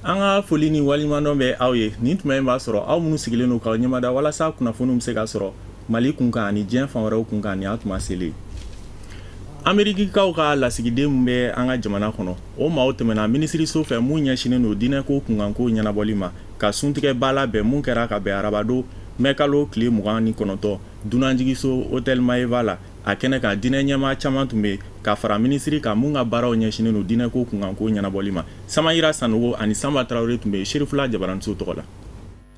An ka foli ni waleɲumandɔn bɛ aw ye. Nin tuma in b'a sɔrɔ aw minnu sigilen don k'aw ɲɛmada walasa kunnafoniw bɛ se ka sɔrɔ Mali kunkan ani diɲɛ fan wɛrɛw kunkan, nin y'a tuma selen. Amerikikaw ka lasigiden min bɛ an ka jamana kɔnɔ, o maaw tɛmɛna minisiriso fɛ mun ɲɛsinnen don diinɛko kunkanko ɲɛnabɔli ma, ka suntigɛba labɛn mun kɛra ka bɛn arabado mɛkalo tile 29 dunanjigiso Hôtel Maeva la. A kɛnɛ kan, diinɛ ɲɛmaa caman tun bɛ ka fara minisiri kan mun ka baaraw ɲɛsinnen don diinɛko kunkanko ɲɛnabɔli ma. Samayira Sanogo ani Sanba Tarawele tun bɛ Serifula Jabaranso tɔgɔ la.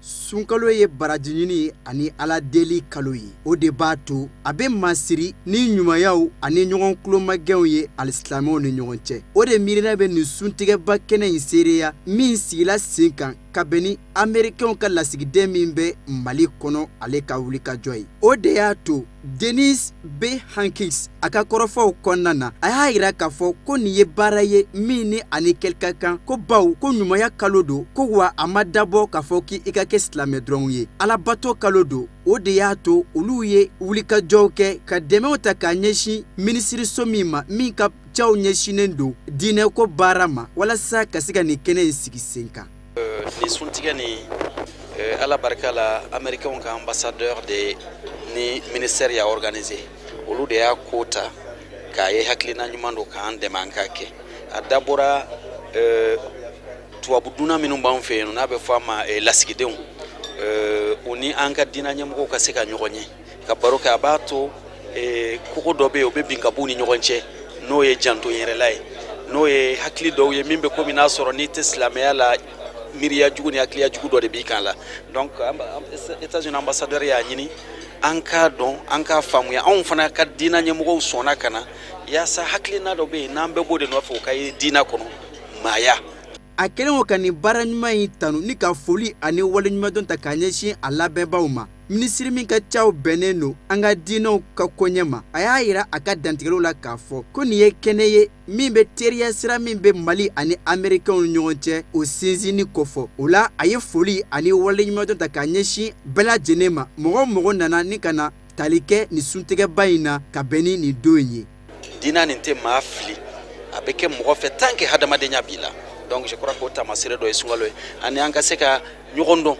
Sunkalo ye baraji ɲini ani Ala deli kalo ye. O de b'a to a bɛ masiri ni ɲumanyaw ani ɲɔgɔn kulomagɛnw ye alisilamɛw ni ɲɔgɔn cɛ. O de miirina bɛ nin suntigɛba kɛnɛ in seereya min sigila sen kan ka bɛn ni Américains ka lasigiden min bɛ Mali kɔnɔ, ale ka wulikajɔ ye. O de y'a to Denis B. Hankins a ka kɔrɔfɔw kɔnɔna na, a y'a yira k'a fɔ ko nin ye baara ye min ni ani kɛli ka kan, ko baw ko ɲumanya kalo don, ko wa a ma dabɔ k'a fɔ k'i ka kɛ silamɛ dɔrɔn ye, alabato kalo don. O de y'a to olu ye wulikajɔw kɛ ka dɛmɛw ta k'a ɲɛsin minisiriso min ma min ka caw ɲɛsinnen don diinɛko baara ma, walasa ka se ka nin kɛnɛ in sigi sen kan. Nin suntigɛ nin, Ala barika la, Américains ka ambassadeur de ni ministère y'a organisé, olu de y'a ko ta k'a ye hakilina ɲuman don k'an dɛmɛ an k'a kɛ. A dabɔra tubabu dunan minnu b'an fɛ yen, n'a bɛ fɔ a ma lasigidenw, u ni an ka diinɛ ɲɛmɔgɔw ka se ka ɲɔgɔn ye ka baro kɛ. A b'a to kogo dɔ bɛ yen, o bɛ bin ka b'u ni ɲɔgɔn cɛ, n'o ye janto yɛrɛla ye, n'o ye hakili dɔw ye min bɛ komi n'a sɔrɔ n'i tɛ silamɛya la, miiriya jugu ni hakiliya jugu dɔ de b'i kan la. Donc États-Unis ambassadeur y'a ɲini an k'a dɔn, an k'a faamuya, anw fana ka diinɛ ɲɛmɔgɔw sɔnna ka na yaasa hakilina dɔ bɛ yen n'an bɛɛ b'o de nɔfɛ, o ka ye diinɛ kɔnɔ maaya. A kɛlen o ka nin baara ɲuman in tanu ni ka foli ani waleɲumandɔn ta k'a ɲɛsin a labɛnbaw ma, minisiri min ka caw bɛnnen don an ka diinɛw ka koɲɛ ma, a y'a yira a ka dantigɛliw la k'a fɔ ko nin ye kɛnɛ ye min bɛ teriya sira min bɛ Mali ani Américains ni ɲɔgɔn cɛ, o sinsinni kofɔ. O la a ye foli ani waleɲumandɔn ta k'a ɲɛsin bɛɛ lajɛlen ma, mɔgɔ o mɔgɔ nana ni ka na tali kɛ nin suntigɛba in na ka bɛn ni nin don in ye. Diinɛ nin tɛ maa fili, a bɛ kɛ mɔgɔ fɛ tant que hadamadenya b'i la. Donc je crois que o taamasere dɔ ye sunkalo ye, ani an ka se ka ɲɔgɔn dɔn.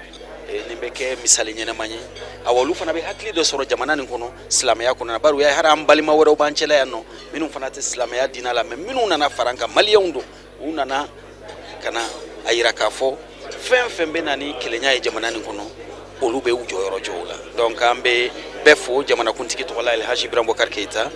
Nin bɛ kɛ misali ɲɛnama ye. Awa, olu fana bɛ hakili dɔ sɔrɔ jamana nin kɔnɔ, silamɛya kɔnɔ, bari u y'a ye hali an balima wɛrɛw b'an cɛla yan nɔ minnu fana tɛ silamɛya diinɛ la, mais minnu nana fara an kan, maliyɛnw don, u nana ka na a yira k'a fɔ fɛn fɛn bɛ na ni kelenya ye jamana nin kɔnɔ, olu bɛ u jɔyɔrɔ jɔ o la. Donc an bɛ bɛɛ fo jamanakuntigi tɔgɔ la, Elhaji Ibrahim Boubacar Keïta,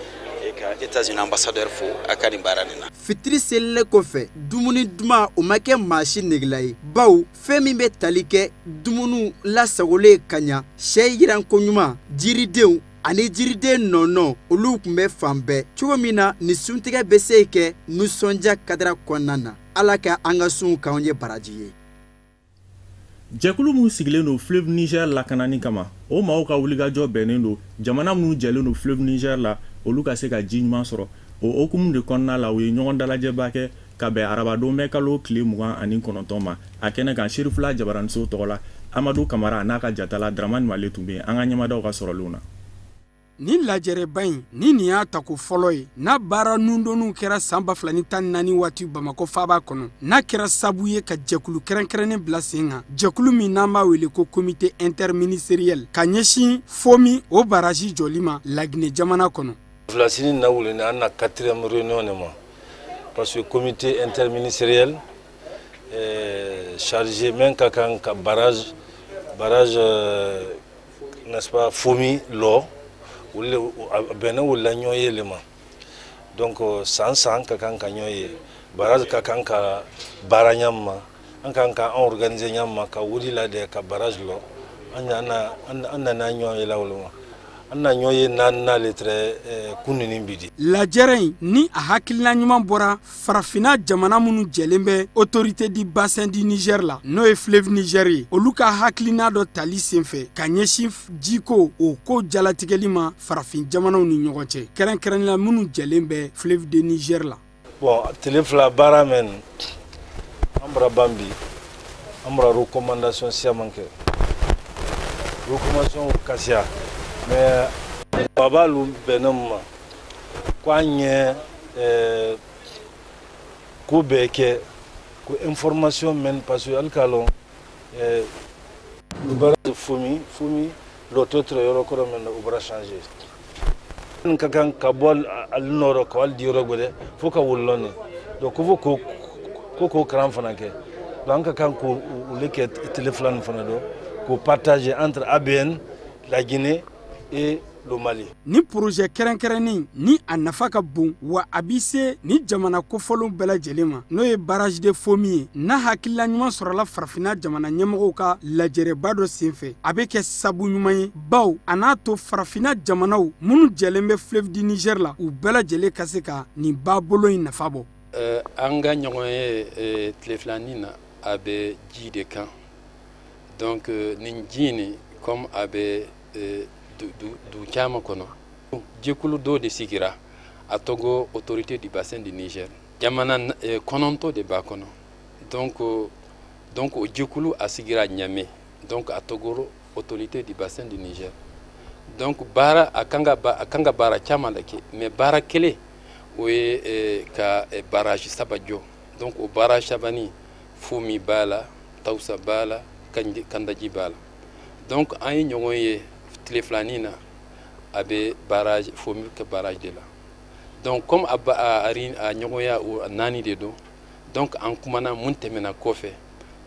ka États-Unis ambassadeur fo a ka nin baara nin na. Fitiri selilen kɔfɛ, dumuni duman o ma kɛ maa si negela ye, bawo fɛn min bɛ tali kɛ dumuniw lasagolen ka ɲa, sɛ yiranko ɲuman, jiridenw ani jiriden nɔnɔ, olu tun bɛ fan bɛɛ. Cogo min na nin suntigɛ bɛ se kɛ nisɔndiya kadara kɔnɔna na. Ala ka an ka sunw k'anw ye baraji ye. Jɛkulu minnu sigilen don fleuve Niger lakanani kama, o maaw ka wulikajɔ bɛnnen don jamana minnu jɛlen don fleuve Niger la, olu ka se ka ji ɲuman sɔrɔ. O hokumu de kɔnɔna la, u ye ɲɔgɔn dalajɛba kɛ ka bɛn arabadon mɛ kalo tile 29 ma. A kɛnɛ kan, Serifula Jabaraniso tɔgɔ la, Amadu Kamara n'a ka jatala Dramani Male tun bɛ yen an ka ɲɛmadaw ka sɔrɔlenw na. Nin lajɛrɛba in ni nin y'a tako fɔlɔ ye n'a baara nundonniw kɛra san 2014 waati Bamakɔ faaba kɔnɔ, n'a kɛra sabu ye ka jɛkulu kɛrɛnkɛrɛnnen bila sen kan, jɛkulu min n'an b'a wele ko comité interministériel, ka ɲɛsin FOMI o baraji jɔli ma Laginɛ jamana kɔnɔ. Filasini na wuli ni an na quatrième réunion de ma, parce que comité interministériel chargé min ka kan ka barrage, n'est-ce pas, FOMI lɔ, olu a bɛnna o la ɲɔgɔn ye le ma. Donc san san ka kan ka ɲɔgɔn ye, barrage ka kan ka baara ɲa ma, an kan ka an organiser ɲa ma ka wuli la de ka barrage lɔ. An nana ɲɔgɔn ye la olu ma, an na ɲɔgɔn ye naaninan le tɛrɛ kunun bi di. Lajɛrɛ in ni a hakilina ɲuman bɔra farafinna jamana minnu jɛlen bɛ autorité du bassin du Niger la, n'o ye fleuve Niger ye, olu ka hakilina dɔ tali senfɛ ka ɲɛsin jiko o ko jalatigɛli ma farafin jamanaw ni ɲɔgɔn cɛ, kɛrɛnkɛrɛnnenya minnu jɛlen bɛ fleuve de Niger la. Bon, tile fila baara mɛn an bɔra ban bi, an bɔra recommandation siaman kɛ. Recommandation kasiya mais babalu bɛnna mun ma ko an ye ko bɛɛ kɛ ko information mɛn parce que hali k'a lɔn barrage Fomi lɔtɔ tɛrɛ yɔrɔ kɔrɔ mɛn na o bara changer n ka kan ka bɔ ale nɔrɔ ka ali di yɔrɔ gbɛdɛ fo ka wolo lɔn donc ko fo ko k'o kalan fana kɛ donc an ka kan k'o olu kɛ tele fila nin fana dɔn k'o partager entre ABN, la Guinée et le Mali. Ni projet kɛrɛnkɛrɛnnen ni a nafa ka bon wa a bi se ni jamana kofɔlenw bɛɛ lajɛlen ma, n'o ye barrage de Fomi ye, n'a hakilila ɲuman sɔrɔla farafinna jamana ɲɛmɔgɔw ka lajɛrɛba dɔ senfɛ, a bɛ kɛ sabu ɲuman ye, baw a n'a to farafinna jamanaw minnu jɛlen bɛ fleuve du Niger la, u bɛɛ lajɛlen ka se ka nin ba bolo in nafa bɔ. An ka ɲɔgɔn ye tile filanin na, a bɛ ji de kan. Donc nin ji nin, comme a bɛ du caman kɔnɔ, jɛkulu dɔ de sigira, a tɔgɔ Autorité du bassin du Niger. Jamana 9 de b'a kɔnɔ. Donc o jɛkulu a sigira Niamey, donc a tɔgɔ Autorité du bassin du Niger. Donc baara a kan ka baara caman de kɛ, mais baara kelen o ye ka barrage saba jɔ. Donc o barrage saba nin, Fomi b'a la, Tawusa b'a la, Kandaji b'a la. Donc an ye ɲɔgɔn ye tile filanin na, a bɛ barrage Fomi ka barrage de la. Donc comme a ɲɔgɔnya o naani de don, donc an kumana mun tɛmɛna kɔfɛ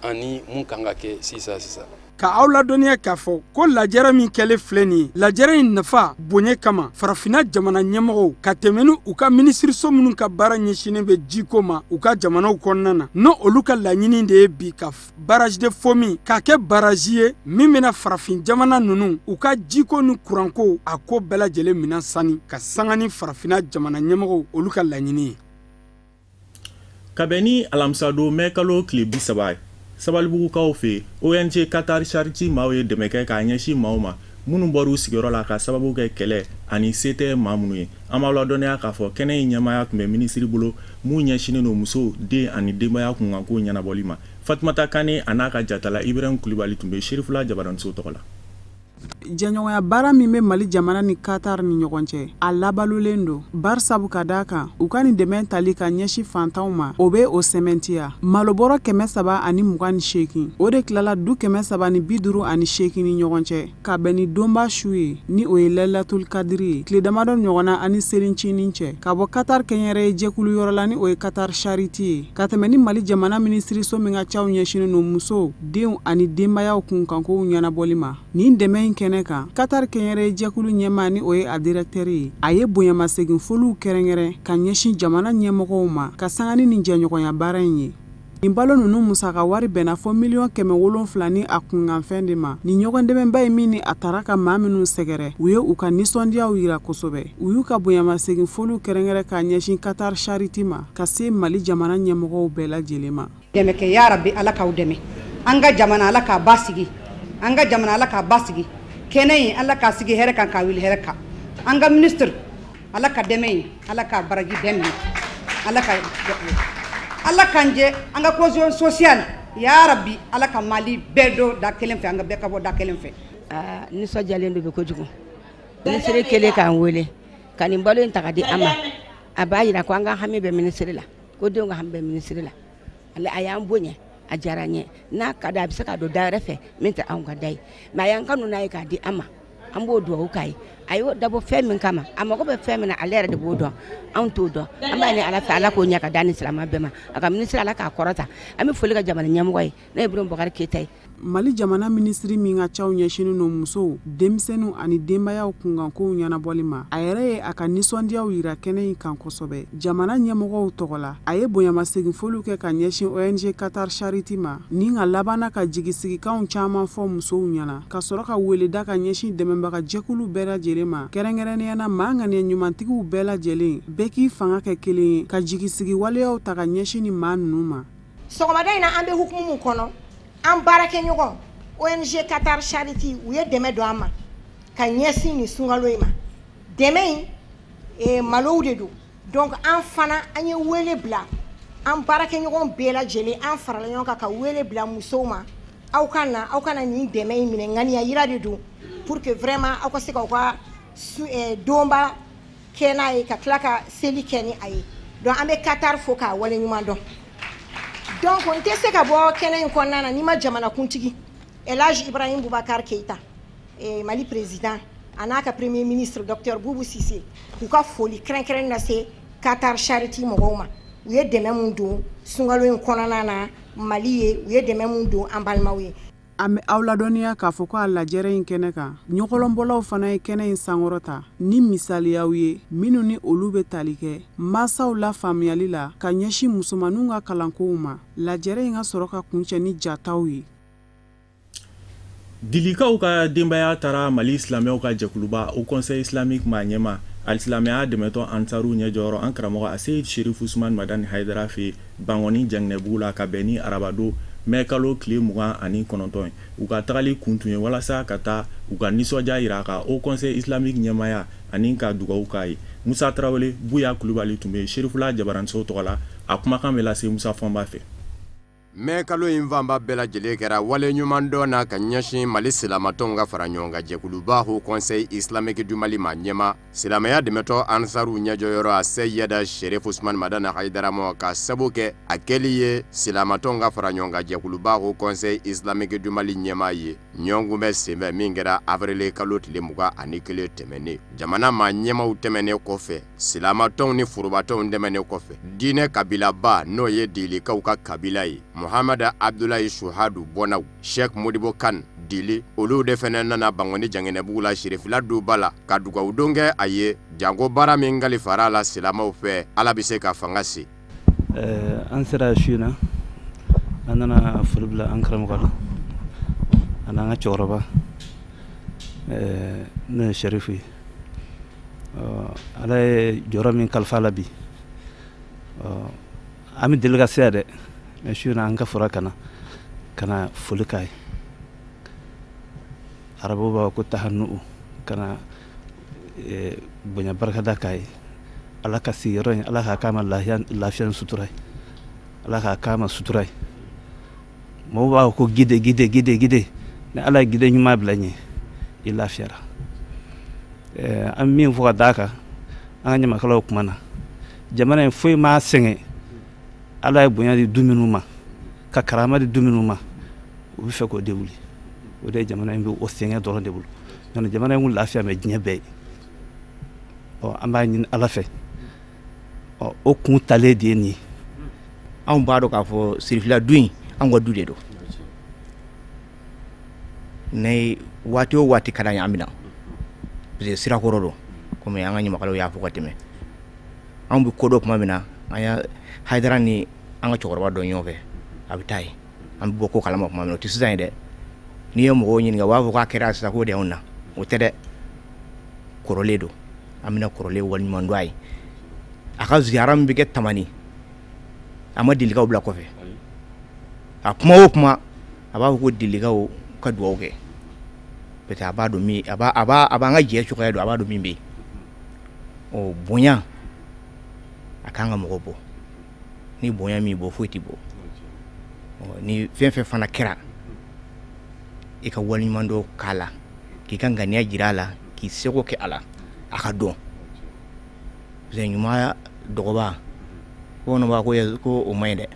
ani mun kan ka kɛ sisan sisan. Ka aw ladɔnniya k'a fɔ ko lajɛrɛ min kɛlen filɛ nin ye, lajɛrɛ in nafa bonya kama, farafinna jamana ɲɛmɔgɔw ka tɛmɛ ni u ka minisiriso minnu ka baara ɲɛsinnen bɛ jiko ma u ka jamanaw kɔnɔna na, n'o olu ka laɲini de ye bi ka barrage de Fomi k'a kɛ barrage ye min bɛna farafin jamana ninnu u ka jiko ni kuranko a ko bɛɛ lajɛlen minɛ sani ka sanga ni farafinna jamana ɲɛmɔgɔw olu ka laɲini ye. Kabɛn ni alamisadon mɛ kalo tile 30 ye, Sabalibugukaw fɛ, ONG Qatar Charity maaw ye dɛmɛ kɛ k'a ɲɛsin maaw ma minnu bɔra u sigiyɔrɔ la ka sababu kɛ kɛlɛ ani se tɛ maa minnu ye. An b'aw ladɔnniya k'a fɔ kɛnɛ in ɲɛmaaya tun bɛ minisiri bolo mun ɲɛsinnen don musow, den ani denbaya kunkanko ɲɛnabɔli ma. Fatumata Kane a n'a ka jatala Ibrahim Kulibali tun bɛ Serifula Jabaraniso tɔgɔ la. Jɛɲɔgɔnya baara min bɛ Mali jamana ni Qatar ni ɲɔgɔn cɛ, a labalolen don, barisabu ka d'a kan u ka nin dɛmɛ tali ka ɲɛsin fantanw ma, o bɛ o sɛmɛntiya. Malobɔrɔ 328, o de tilala du 358 ni ɲɔgɔn cɛ, ka bɛn ni donba su ye, ni o ye Lailatul Kadiri ye, tile damadɔ ɲɔgɔnna ani selincinin cɛ, ka bɔ Qatar kɛnyɛrɛye jɛkulu yɔrɔ la, ni o ye Qatar Charity ye, ka tɛmɛ ni Mali jamana minisiriso min ka caw ɲɛsinnen don musow, denw ani denbayaw kunkankow ɲɛnabɔli ma. Nin dɛmɛ in kɛnɛ kan, Qatar kɛnyɛrɛye jɛkulu ɲɛmaa, ni o ye a directeur ye, a ye bonyamasegin foliw kɛrɛnkɛrɛn ka ɲɛsin jamana ɲɛmɔgɔw ma ka sanga ni nin jɛɲɔgɔnya baara in ye. Nin balo ninnu musaka wari bɛnna fɔ miliyɔn 700 ni a kunkanfɛn de ma. Nin ɲɔgɔn dɛmɛba in min ni a tara ka maa minnu sɛgɛrɛ, u ye u ka nisɔndiyaw yira kosɛbɛ. U y'u ka bonyamasegin foliw kɛrɛnkɛrɛn ka ɲɛsin Qatar Charity ma, ka se Mali jamana ɲɛmɔgɔw bɛɛ lajɛlen ma. Dɛmɛ kɛ, ya rabi, Ala k'aw dɛmɛ. An ka jamana, Ala k'a basigi. An ka jamana, Ala k'a basigi. Kɛnɛ in, Ala k'a sigi hɛrɛ kan, k'a wuli hɛrɛ kan. An ka ministre, Ala ka dɛmɛ in, Ala k'a baraji bɛɛ minɛ. Ala k'an jɛ an ka cohésion sociale, ya rabi. Ala ka Mali bɛɛ don da kelen fɛ, an ka bɛɛ ka bɔ da kelen fɛ. Aa, nisɔndiyalen don bi kojugu. Minisiri kɛlen k'an wele ka nin balo in ta ka di an ma, a b'a yira ko an ka hami bɛ minisiri la, ko denw ka hami bɛ minisiri la. A y'an bonya, a diyara n ye. N'a ka di, a bɛ se ka don da wɛrɛ fɛ min tɛ anw ka da ye, mais a y'an kanu n'a ye k'a di an ma, an b'o dugawu k'a ye. A y'o dabɔ fɛn min kama, a mago bɛ fɛn min na, ale yɛrɛ de b'o dɔn, anw t'o dɔn. An b'a ɲini Ala fɛ, Ala k'o ɲɛ ka da ni silamɛ bɛɛ ma. A ka minisiri, Ala k'a kɔrɔta. An bɛ foli ka jamana ɲɛmɔgɔ ye, n'o ye Ibrahim Boubacar Keïta ye. Mali jamana minisiri min ka caw ɲɛsinnen don musow, denmisɛnninw ani denbayaw kunkankow ɲɛnabɔli ma, a yɛrɛ ye a ka nisɔndiyaw yira kɛnɛ in kan kosɛbɛ jamana ɲɛmɔgɔw tɔgɔ la. A ye bonyamasegin foliw kɛ ka ɲɛsin ONG Qatar Charity ma, ni ka labanna ka jigisigikanw caman fɔ musow ɲɛna, ka sɔrɔ ka weleda ka ɲɛsin dɛmɛbaga jɛkulu bɛɛ lajɛlen ma, kɛrɛnkɛrɛnnenya na maa ŋaniya ɲumantigiw bɛɛ lajɛlen bɛɛ k'i fanga kɛ kelen ye ka jigisigi waleyaw ta ka ɲɛsin ni maa ninnu ma. Sɔgɔmada in na, an bɛ hukumu mun kɔnɔ, an baarakɛɲɔgɔn ONG Qatar Charity, u ye dɛmɛ don an ma ka ɲɛsin nin sunkalo in ma. Dɛmɛ in malow de don. Donc an fana, an ye wele bila an baarakɛɲɔgɔn bɛɛ lajɛlen, an farala ɲɔgɔn kan ka wele bila musow ma: aw ka na, aw kana nin dɛmɛ in minɛ. Ŋaniya yira de don. pour que vraiment aw ka se k'aw ka donba kɛ n'a ye ka tila ka seli kɛ ni a ye. Donc an bɛ Qatar fo k'a waleɲuman dɔn. Donc n tɛ se ka bɔ kɛnɛ in kɔnɔna na n'i ma jamanakuntigi El Hadj Ibrahim Boubacar Keïta, Mali président, a n'a ka premier ministre docteur Boubou Cissé, k'u ka foli kɛrɛnkɛrɛn lase Qatar Charity mɔgɔw ma. U ye dɛmɛ mun don sunkalo in kɔnɔna na Mali ye, u ye dɛmɛ mun don an balimaw ye. An bɛ aw ladɔnniya k'a fɔ ko a lajɛrɛ in kɛnɛ kan, ɲɔgɔlɔnbɔlaw fana ye kɛnɛ in sankɔrɔta ni misaliyaw ye minnu ni olu bɛ tali kɛ mansaw la faamuyali la ka ɲɛsin musomaninw ka kalankow ma. Lajɛrɛ in ka sɔrɔ ka kuncɛ ni jataw ye. Dilikaw ka denbaya taara Mali silamɛw ka jɛkuluba Haut Conseil islamique maa ɲɛma alisilamɛya dɛmɛtɔ Ansaru ɲɛjɔyɔrɔ an karamɔgɔ Aseyid Sherif Usman Madani Hayidara fɛ Bangɔni Jɛngɛnɛbugu la ka bɛn ni arabado mɛ kalo tile 29 ye. U ka tagali kun tun ye walasa ka taa u ka nisɔndiya yira ka Haut Conseil islamique ɲɛmaya ani ka dugawu k'a ye. Musa Tarawele Buya Kulubali tun bɛ Serifula Jabaranso tɔgɔ la, a kumakan bɛ lase Musa Fɔnba fɛ. Mɛ kalo in fanba bɛɛ lajɛlen kɛra wale ɲuman dɔn na ka ɲɛsin Mali silamatɔnw ka fara ɲɔgɔn kan jɛkuluba Haut Conseil islamique du Mali ma ɲɛma silamɛya dɛmɛtɔ Ansaru ɲɛjɔyɔrɔ a Seyida Sherif Usman Madani Hayidara ma ka sabu kɛ a kɛli ye silamatɔnw ka fara ɲɔgɔn kan jɛkuluba Haut Conseil islamique du Mali ɲɛma ye. Ɲɔgɔn senfɛ min kɛra avril kalo tile 21 tɛmɛnen, jamana maa ɲɛmaw tɛmɛnen kɔfɛ, silamatɔnw ni forobatɔnw tɛmɛnen kɔfɛ, diinɛ kabilaba n'o ye Dilikaw ka kabila ye, Mohamed Abdoulaye Suhadu Bɔnaw, Sheikh Modibo Kane Dili, olu de fɛnɛ nana Bangɔni Jɛngɛnɛbugu la Serifila duba la ka dugawudon kɛ a ye, janko baara min kalifara la silamɛw fɛ, Ala bɛ se ka fanga se. An sera su in na, an nana foli bila an karamɔgɔ la ani an ka cɛkɔrɔba n'o ye Serifu ye. Ala ye jɔyɔrɔ min kalifa la bi, an bɛ deli ka se yan dɛ, mɛ su in na an ka fura ka na foli k'a ye. Arabu b'a fɔ ko tahanu'u, ka na bonya barikada k'a ye. Ala ka sigiyɔrɔ in, Ala k'a k'a ma lafiya ni sutura ye, Ala k'a k'a ma sutura ye. Mɔgɔw b'a fɔ ko gide gide gide gide, ni Ala ye gide ɲuman bila ɲɛ, i lafiyara. An bɛ min fɔ ka d'a kan, an ka ɲamakalaw kuma na, jamana in foyi m'a sɛgɛn, Ala ye bonya di du minnu ma, ka karama di du minnu ma, u bɛ fɛ k'o de wuli. O de ye jamana in bɛ o sɛgɛn dɔrɔn de bolo. Nka jamana in kun lafiya mɛ diɲɛ bɛɛ ye. Ɔ an b'a ɲini Ala fɛ, ɔ o kun talen de ye nin ye. Anw b'a dɔn k'a fɔ Serifila du in, anw ka du de don. Ne waati o waati ka d'an ye, an bɛ na, parce que sirakɔrɔ don, komi an ka ɲamakalaw y'a fɔ ka tɛmɛ. Anw bɛ ko dɔn tuma min na, an y'a Hayidara ni an ka cɛkɔrɔba dɔ ɲɔgɔn fɛ, a bɛ taa yen, an bɛ bɔ ko kalama tuma min na, o tɛ sisan ye dɛ. N'i ye mɔgɔw ɲininka, u b'a fɔ k'a kɛra sisan k'o de y'anw na, o tɛ dɛ, kɔrɔlen don. An bɛna kɔrɔlen waleɲuman dɔn a ye. A ka ziyara min bɛ kɛ Tamani, a ma Dilikaw bila kɔfɛ. A kuma o kuma, a b'a fɔ ko Dilikaw ka dugawu kɛ, parce que a b'a dɔn min, a b'an ka jɛ cogoya dɔn, a b'a dɔn min bɛ yen. Ɔ bonya, a kan ka mɔgɔ bɔ. Ni bonya min bɔ, foyi tɛ bɔ. Ɔ ni fɛn fɛn fana kɛra, i ka waleɲuman dɔ k'a la, k'i ka ŋaniya jira a la, k'i seko kɛ a la, a ka dɔn. Parce que ɲuman dɔgɔba, bamananw b'a ko o man ɲi dɛ.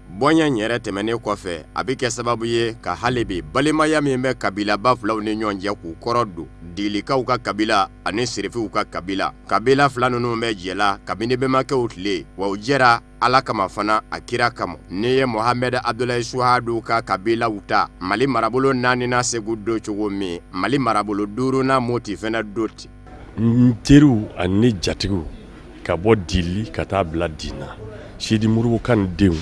Bonya in yɛrɛ tɛmɛnen kɔfɛ, a bɛ kɛ sababu ye ka hali bi balimaya min bɛ kabilaba filaw ni ɲɔgɔn cɛ k'u kɔrɔ don. Dilikaw ka kabila ani Serifiw ka kabila, kabila fila ninnu bɛ jɛ la kabini bɛnbakɛw tile, wa u jɛra Ala kama fana, a kira kama. N'i ye Mohamed Abdoulaye Suhadu ka kabilaw ta, Mali marabolo 4nan Segu don cogo min, Mali marabolo 5nan Moti fana don ten. N teriw ani ne jatigiw ka bɔ Dili ka taa bila Dina, Sidi Modibo Kane denw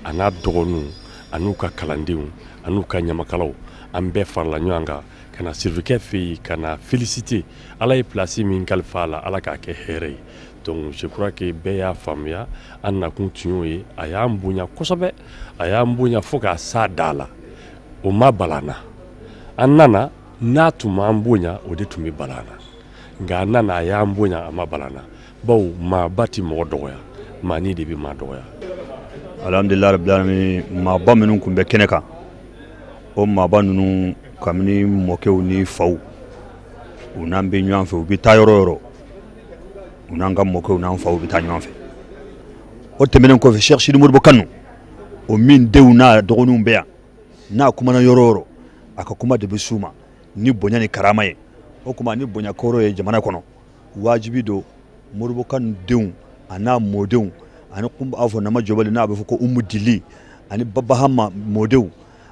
a n'a dɔgɔninw a n'u ka kalandenw a n'u ka ɲamakalaw, an bɛɛ farala ɲɔgɔn kan ka na Sirifikɛ fɛ yen ka na féliciter. Ala ye place min kalifa a la, Ala k'a kɛ hɛrɛ ye. Donc je crois que bɛɛ y'a faamuya, an nakun tun y'o ye. A y'an bonya kosɛbɛ, a y'an bonya fo k'a s'a da la, o ma bala an na. An nana, n'a tun m'an bonya, o de tun bɛ bala an na. Nka a nana, a y'an bonya, a ma bala an na. Bawo maaba tɛ mɔgɔ dɔgɔya, maani de bɛ maa dɔgɔya. Alhamdulilayi rabbil alamin, maaba minnu tun bɛ kɛnɛ kan, o maaba ninnu kabini mɔkɛw ni faw, U n'an bɛ ɲɔgɔn fɛ, u bɛ taa yɔrɔ o yɔrɔ, u n'an ka mɔkɛw n'an faw bɛ taa ɲɔgɔn fɛ. O tɛmɛnen kɔfɛ, Cheikh Sidi Modibo Kanu, o min denw n'a dɔgɔninw bɛ yan, n'a kumana yɔrɔ o yɔrɔ, a ka kuma de bɛ s'u ma ni bonya ni karama ye. O tuma ni bonya kɔrɔ ye jamana kɔnɔ, wajibi don Modibo Kanu denw a n'a mɔdenw ani kun b'a fɔ Nama Jɔbali n'a bɛ fɔ ko Umu Dili ani Babahama mɔdenw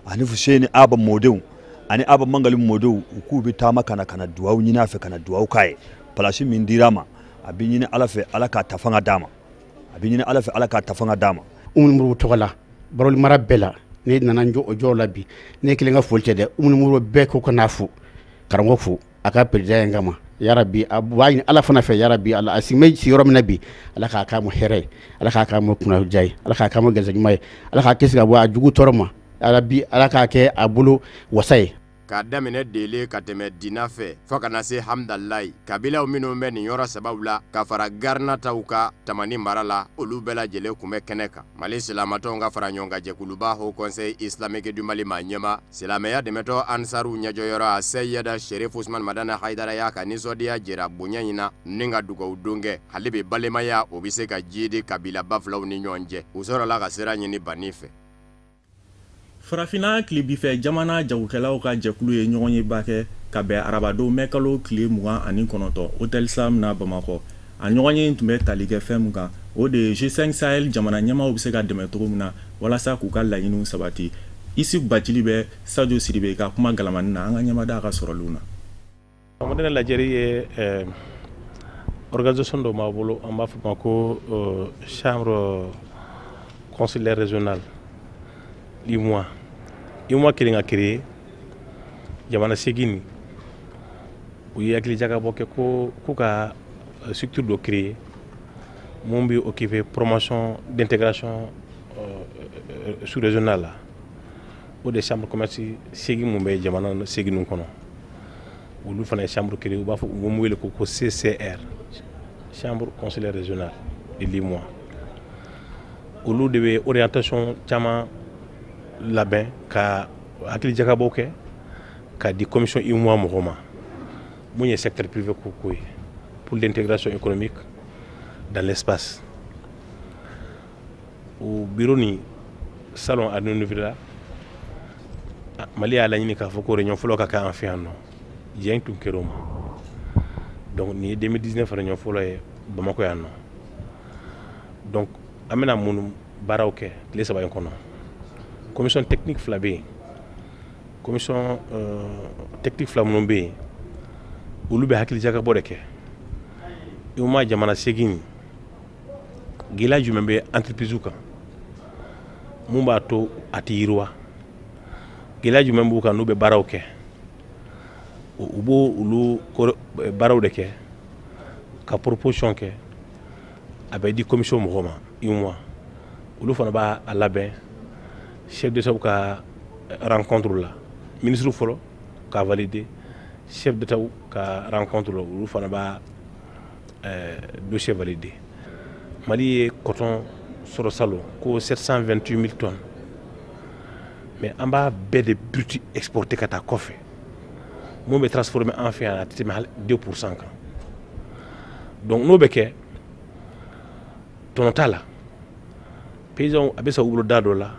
ani Fuseni Aba mɔdenw ani Aba Mangali mɔdenw, u k'u bɛ taama ka na duwawu ɲini a fɛ, ka na duwawu k'a ye. Palasi min dira a ma, a bɛ ɲini Ala fɛ, Ala k'a ta fanga d'a ma. A bɛ ɲini Ala fɛ, Ala k'a ta fanga d'a ma. Umu Modibo tɔgɔ la, Barawuli mara bɛɛ la, ne nana n jɔ o jɔyɔrɔ la bi. Ne kelen ka foli tɛ dɛ, Umu Modibo bɛɛ ko ka n'a fo, karamɔgɔ fo a ka président in kama. Yarabi, a b'a ɲini Ala fana fɛ, yarabi, Ala a sigi bɛ sigiyɔrɔ min na bi, Ala k'a k'a ma hɛrɛ ye, Ala k'a k'a ma kunnadiya ye, Ala k'a k'a ma garisɛgɛ ɲuman ye, Ala k'a kisi ka bɔ a jugu tɔɔrɔ ma, yarabi, Ala k'a kɛ a bolo wasa ye. K'a daminɛ Dele ka tɛmɛ Dina fɛ fɔɔ ka na se Hamdalayi, kabilaw minnu bɛ nin yɔrɔ sababu la ka fara Garina taw ka Tamani mara la, olu bɛɛ lajɛlen tun bɛ kɛnɛ kan. Mali silamatɔnw ka fara ɲɔgɔn kan jɛkuluba Haut Conseil Islamique du Mali maa ɲɛma, silamɛya dɛmɛtɔ Ansaruw ɲɛjɔyɔrɔ a Seyida Sherif Usman Madani Hayidara y'a ka nisɔndiya jira bonya in na ni ka dugawu don kɛ hali bi balimaya o bɛ se ka jiidi kabilaba filaw ni ɲɔgɔn cɛ. U sɔrɔla ka sira ɲini banni fɛ. Farafinna tilebifɛ jamana jagokɛlaw ka jɛkulu ye ɲɔgɔnyeba kɛ ka bɛn arabadon mɛ kalo tile 29, Hôtel Sam na Bamakɔ. A ɲɔgɔnye in tun bɛ tali kɛ fɛn min kan, o de ye G5 Sahel jamana ɲɛmaaw bɛ se ka dɛmɛ cogo min na walasa k'u ka laɲiniw sabati. Isi Bacili bɛ Sadio Sidibe ka kuma galamani na, an ka ɲɛmada ka sɔrɔliw na. Bamakɔ lajɛri ye organisation dɔ b'a bolo, an b'a fɔ ma ko Chambre consulaire régionale l'UEMOA. UEMOA kelen ka créer jamana 8, u ye hakili jagabɔ kɛ ko k'u ka structure dɔ créer mun bɛ occuper promotion d'intégration sous-régionale la. O de chambre commerce 8 mun bɛ jamana 8 ninnu kɔnɔ, olu fana ye chambre créer, u b'a fɔ u bɛ mun wele ko CCR, Chambre consulaire régionale de l'UEMOA. Olu de bɛ orientation caman labɛn ka hakili jagabɔ kɛ ka di commission UEMOA mɔgɔw ma mun ye secteur privé ko ye pour l'intégration économique dans l'espace. O bureau ni salon a la Mali y'a laɲini k'a fɔ ko réunion fɔlɔ ka kɛ an fɛ yan nɔ, diɲɛ tun kɛra o ma. Donc nin ye 2019 réunion fɔlɔ ye Bamakɔ yan nɔ. Donc an bɛna mun baaraw kɛ tile 3 in kɔnɔ? Commission technique fila bɛ yen. Commission technique fila minnu bɛ yen, olu bɛ hakili jagabɔ de kɛ. UEMOA jamana 8, gɛlɛya jumɛn bɛ entreprise kan mun b'a to a tɛ yiriwa? Gɛlɛya jumɛn b'u kan n'u bɛ baaraw kɛ? U b'o olu baaraw de kɛ ka proposition kɛ, a bɛ di commission mɔgɔw ma UEMOA, olu fana b'a labɛn chef d'État ka rencontre la, ministre fɔlɔ k'a valider, chef d'État ka rencontre la, olu fana b'a dossier valider. Mali ye coton sɔrɔ salon ko 728 000 tonnes, mais an b'a bɛɛ de brut exporter ka taa kɔfɛ. Mun bɛ transformer an fɛ yan, a tɛ tɛmɛ hali 2% kan. Donc n'o bɛ kɛ, tɔnɔ t'a la. Paysanw a bɛ sa u bolo da dɔ la,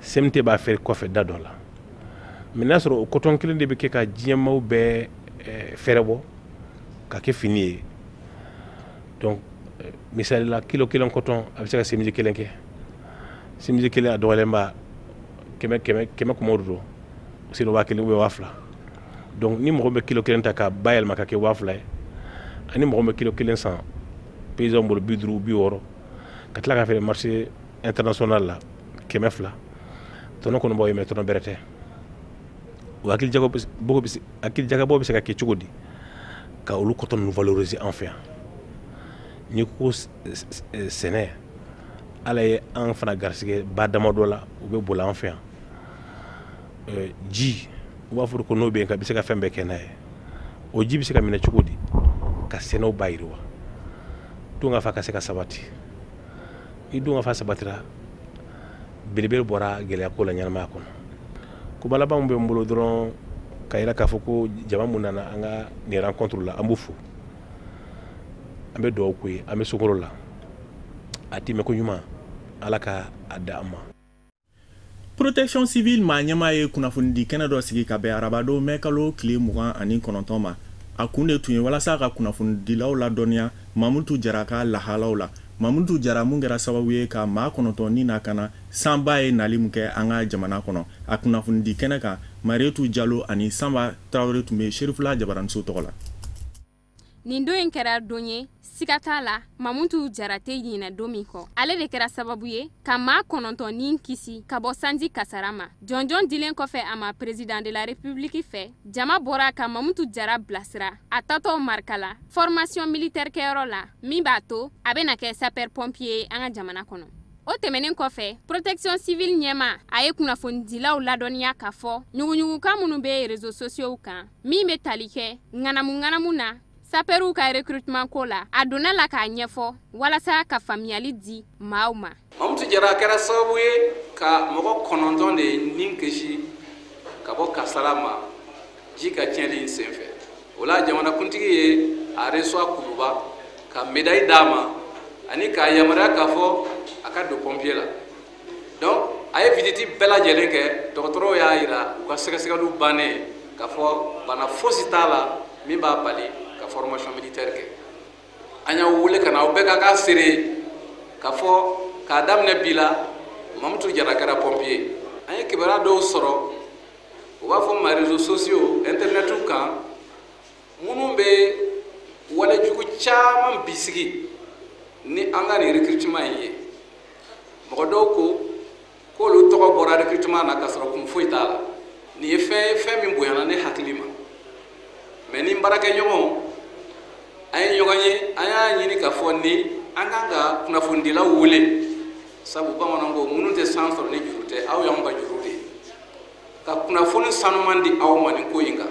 CMT b'a feere kɔfɛ da dɔ la. Mais n'a sɔrɔ o coton kelen de bɛ kɛ ka diɲɛmaaw bɛɛ fɛrɛ bɔ ka kɛ fini ye. Donc misali la, kilo 1 coton a bɛ se ka chemise 1 kɛ. Chemise 1 a dɔgɔyalen ba 100 100 100 kumaw de don, sinon 1000 ou bien 2000. Donc ni mɔgɔ bɛ kilo 1 ta ka bayɛlɛma ka kɛ 2000 ye, ani mɔgɔ bɛ kilo 1 san paysan bolo 50 60 ka tila k'a feere marché international la 200, tɔnɔ kɔni b'aw ye, mais tɔnɔ bɛrɛ tɛ. O hakili jagabɔ bɛ se ka kɛ cogo di ka olu coton ninnu valoriser an fɛ yan? N'i ko sɛnɛ, Ala ye an fana garisɛgɛ ba damadɔ la, u bɛ boli an fɛ yan. Ji, u b'a fɔ ko n'o bɛ yen, ka bɛ se ka fɛn bɛɛ kɛ n'a ye. O ji bɛ se ka minɛ cogo di ka sɛnɛw ba yiriwa, don ka fa ka se ka sabati? Ni don ka fa sabatira, belebele bɔra gɛlɛya ko la ɲɛnamaya kɔnɔ. Kuma laban bɛ n bolo dɔrɔn, K'a yira k'a fɔ ko jama mun nana an ka nin rencontre la, an b'u fo, an bɛ dugawu k'u ye, an bɛ sunkalo la, a timɛ ko ɲuman, Ala ka a da an ma. Protection civile maa ɲɛmaa ye kunnafonidi kɛnɛ dɔ sigi ka bɛn arabadon mɛ kalo tile 29 ma. A kun de tun ye walasa ka kunnafonidilaw ladɔnniya Mamutu Jara ka lahalaw la. Mamutu Jara mun kɛra sababu ye ka maa 9 ni nakana sanba ye nali mun kɛ an ka jamana kɔnɔ. A kunnafonidi kɛnɛ kan, Marietu Jalo ani Sanba Tarawele tun bɛ Serifula Jabaraniso tɔgɔ la. Nin don in kɛra don ye, siga t'a la, Mamutu Jara tɛ ɲinɛ don min kɔ. Ale de kɛra sababu ye ka maa 9 ni kisi ka bɔ sanji kasara ma. Jɔnjɔn dilen kɔfɛ a ma président de la république fɛ, jama bɔra ka Mamutu Jara bilasira a tatɔ Marikala formation militaire kɛyɔrɔ la, min b'a to a bɛna kɛ sapeur pompier ye an ka jamana kɔnɔ. O tɛmɛnen kɔfɛ, protection civile ɲɛma a ye kunnafonidilaw ladɔnniya k'a fɔ ɲuguɲugukan minnu bɛ réseaux sociaux kan, min bɛ tali kɛ ŋanamu ŋanamu na sapɛriw ka recrutement ko la, a donna la k'a ɲɛfɔ walasa ka faamuyali di maaw ma. Mamutu Jara kɛra sababu ye ka mɔgɔ 9 de ni kisi ka bɔ kasara ma ji ka tiɲɛli in senfɛ. O la jamanakuntigi ye a reçoit Kuluba ka médaille d'a ma ani k'a yamaruya k'a fɔ a ka don pompier la. Donc a ye visite bɛɛ lajɛlen kɛ, dɔgɔtɔrɔw y'a yira u ka sɛgɛsɛgɛliw bannen k'a fɔ bana fosi t'a la min b'a bali ka formation militaire kɛ. An y'aw wele ka na aw bɛɛ ka k'a seere k'a fɔ k'a daminɛ bi la Mamutu Jara kɛra pompier. An ye kibaruya dɔw sɔrɔ, u b'a fɔ ma réseaux sociaux, internet kan, minnu bɛ walejugu caman bisigi ni an ka nin recrutement in ye. Mɔgɔ dɔw ko k'olu tɔgɔ bɔra recrutement na k'a sɔrɔ kun foyi t'a la. Nin ye fɛn ye, fɛn min bonyana ne hakili ma. Mais ni n baarakɛɲɔgɔnw an ye ɲɔgɔn ye, an y'a ɲini k'a fɔ ni an kan ka kunnafonidilaw wele, sabu bamananw ko minnu tɛ san sɔrɔ ni juru tɛ, aw y'anw ka juru de ye, ka kunnafoni sanuman di aw ma nin ko in kan.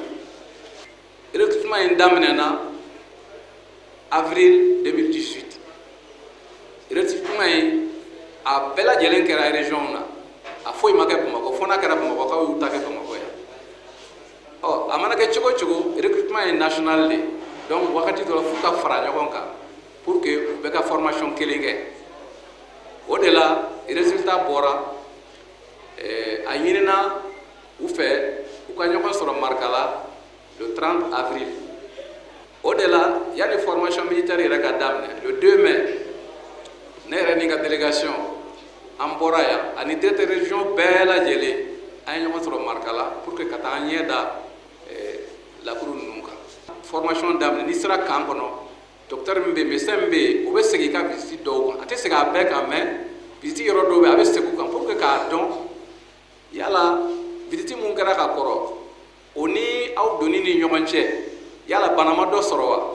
Recrutement in daminɛna avril 2018. Recrutement in a bɛɛ lajɛlen kɛra région na, a foyi ma kɛ Bamakɔ, fo n'a kɛra Bamakɔkaw y'u ta kɛ Bamakɔ yan. Ɔ a mana kɛ cogo o cogo, recrutement ye national de ye, donc wagati dɔ la f'u ka fara ɲɔgɔn kan pour que u bɛɛ ka formation kelen kɛ. O de la résultat bɔra, a ɲinina u fɛ u ka ɲɔgɔn sɔrɔ Marikala le 30 avril. O de la yanni formation militaire yɛrɛ ka daminɛ le 2 mai, ne yɛrɛ ni n ka délégation an bɔra yan ani directeur région bɛɛ lajɛlen an ye ɲɔgɔn sɔrɔ Marikala pour que ka taa an ɲɛ da lakuru ninnu kan. Formation daminɛ, n'i sera camp kɔnɔ, docteur min bɛ yen, médecin min bɛ yen, o bɛ segin i ka visite dɔw kan. A tɛ segin a bɛɛ kan, mais visite yɔrɔ dɔw bɛ yen, a bɛ segin u kan pour que k'a dɔn yala visite mun kɛra ka kɔrɔ o ni aw donni ni ɲɔgɔn cɛ, yala bana ma dɔ sɔrɔ wa,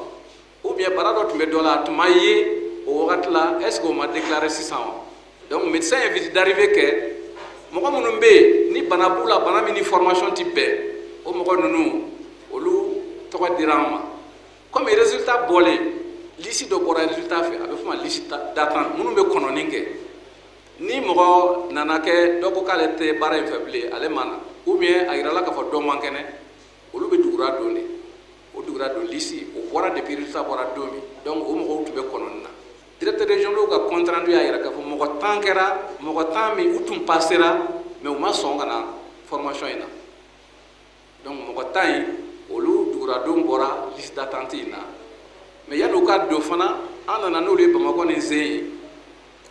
ou bien bana dɔ tun bɛ dɔ la a tun ma ye o wagati la, est ce que o ma déclarer sisan wa. Donc médecin ye visite d'arrivée kɛ, mɔgɔ minnu bɛ yen ni bana b'u la, bana min ni formation ti bɛn, o mɔgɔ ninnu olu tɔgɔ dira an ma. Comme résultat bɔlen, liste dɔ bɔra résultat fɛ, a bɛ f'o ma liste d'attente, minnu bɛ kɔnɔni kɛ. Ni mɔgɔ nana kɛ dɔ ko k'ale tɛ baara in fɛ bilen, ale ma na, ou bien a yirala k'a fɔ dɔ man kɛnɛ, olu bɛ dugura don de. O dugura don liste o bɔra depuis résultat bɔra don min, donc o mɔgɔw tun bɛ kɔnɔni na. Directeur régional ka compte rendu y'a yira k'a fɔ mɔgɔ 10 kɛra, mɔgɔ 10 min u tun passera mais u ma sɔn ka na formation in na. Donc mɔgɔ 10 in olu duguradon bɔra liste d'attente in na. Mais yanni u ka don fana, an nana n'olu ye Bamakɔ ni Zen ye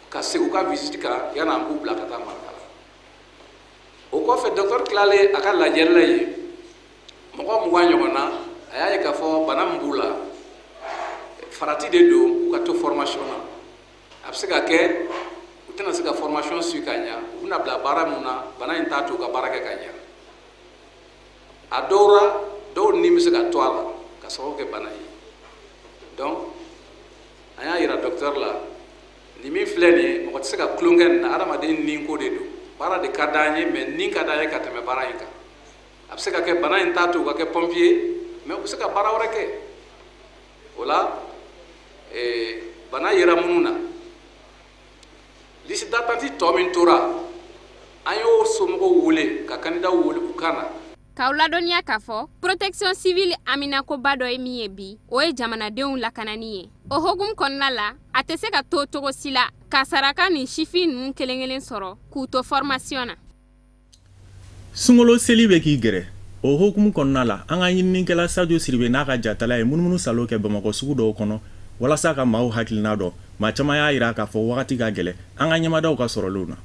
ka segin u ka visite kan yanni an k'u bila ka taa Marikala. O kɔfɛ docteur tilalen a ka lajɛli la yen, mɔgɔ 20 ɲɔgɔn na, a y'a ye k'a fɔ bana min b'u la, farati de don u ka to formation na. A bɛ se ka kɛ u tɛna se ka formation suit ka ɲa, u bɛna bila baara mun na, bana in t'a to u ka baara kɛ ka ɲa. A dɔw la, dɔw ni bɛ se ka to a la ka sababu kɛ bana ye. Donc an y'a yira docteur la, nin min filɛ nin ye, mɔgɔ tɛ se ka tulonkɛ nin na, adamaden ni ko de don. Baara de ka d'an ye, mais ni ka d'an ye ka tɛmɛ baara in kan. A bɛ se ka kɛ bana in t'a to u ka kɛ pompier, mais u bɛ se ka baara wɛrɛ kɛ. O la bana yera minnu na, liste d'attente tɔ min tora, an y'o somɔgɔw wele ka candidat wele u ka na. K'aw ladɔnniya k'a fɔ protection civile haminakoba dɔ ye min ye bi, o ye jamanadenw lakanani ye. O hokumu kɔnɔna la, a tɛ se ka to cogo si la ka saraka nin sifin ninnu kelen kelen sɔrɔ k'u to formation na. Sunkalo seli bɛ k'i gɛrɛ. O hokumu kɔnɔna la, an ka ɲininikɛla Sadio Siribe n'a ka jatala ye munumunu salo kɛ Bamakɔ sugu dɔw kɔnɔ walasa ka maaw hakilina dɔn. Maa caman y'a jira k'a fɔ wagati ka gɛlɛn an ka ɲɛmadaw ka sɔrɔlenw na.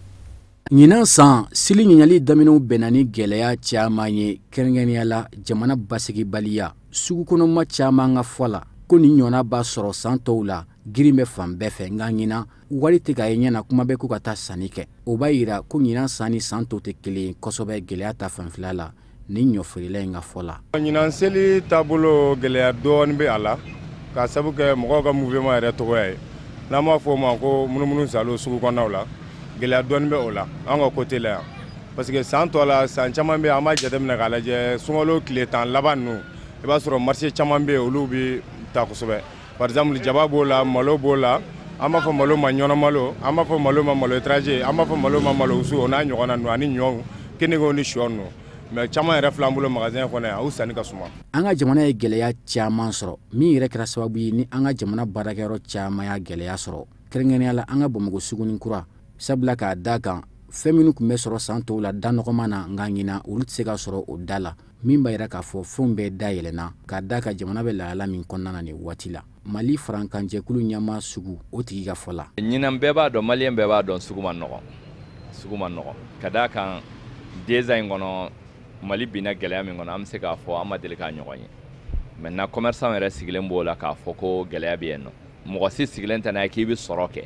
Ɲinan san seli ɲɛɲali daminɛw bɛnna ni gɛlɛya caman ye, kɛrɛnkɛrɛnnenya la jamana basigibaliya. Sugu kɔnɔma caman ka fɔ la ko nin ɲɔgɔnna b'a sɔrɔ san tɔw la, girin bɛ fan bɛɛ fɛ, nka ɲinan wari tɛ ka ye ɲɛ na, kuma bɛ ko ka taa sanni kɛ. O b'a jira ko ɲinan san ni san tɔw tɛ kelen ye kosɛbɛ gɛlɛya ta fanfɛla la ni ɲɔfeerela in ka fɔ la. Ɲinan seli taabolo gɛlɛya dɔɔnin bɛ a la, k'a sabu kɛ mɔgɔw ka mouvement yɛrɛ tɔgɔya ye. N'an b'a fɔ o ma ko munumunu salo sugu kɔnɔnaw la, gɛlɛya dɔɔnin bɛ o la an ka côté la yan. Parce que san tɔ la, san caman bɛ yen, an b'a jateminɛ k'a lajɛ sunkalo tile 10 laban ninnu, i b'a sɔrɔ marché caman bɛ yen, olu bɛ ta kosɛbɛ. Par exemple jaba b'o la, malo b'o la, an b'a fɔ malo ma ɲɔnɔ malo, an b'a fɔ malo ma malo étranger, an b'a fɔ malo ma malo wusu, o n'a ɲɔgɔnna ninnu, ani ɲɔw, keningew ni sɔ ninnu. Mais caman yɛrɛ filɛ an bolo magasin kɔnɔ yan, u sanni ka suma. An ka jamana ye gɛlɛya caman sɔrɔ min yɛrɛ kɛra sababu ye ni an ka jamana baarakɛyɔrɔ caman y'a gɛlɛya sɔrɔ, kɛrɛnkɛrɛnnenya la an ka Bamakɔ suguni kura, sabula k'a da kan fɛn minnu tun bɛ sɔrɔ san tɔw la da nɔgɔman na, nka ɲinan olu tɛ se ka sɔrɔ o da la, min b'a jira k'a fɔ fɛnw bɛɛ da yɛlɛnna k'a da ka jamana bɛ lahala min kɔnɔna na nin waati la. Mali farankanjɛkulu ɲɛmaa sugu o tigi ka fɔ la. Ɲinan bɛɛ b'a dɔn, maliyɛn bɛɛ b'a dɔn, sugu ma nɔgɔn, sugu ma nɔgɔn ka d'a kan 2 ans in kɔnɔ Mali binna gɛlɛya min kɔnɔ, an bɛ se k'a fɔ an ma deli k'a ɲɔgɔn ye. Maintenant commerçant yɛrɛ sigilen b'o la k'a fɔ ko gɛlɛya bɛ yen nɔ. Mɔgɔ si sigilen tɛ n'a ye k'i bɛ sɔrɔ kɛ,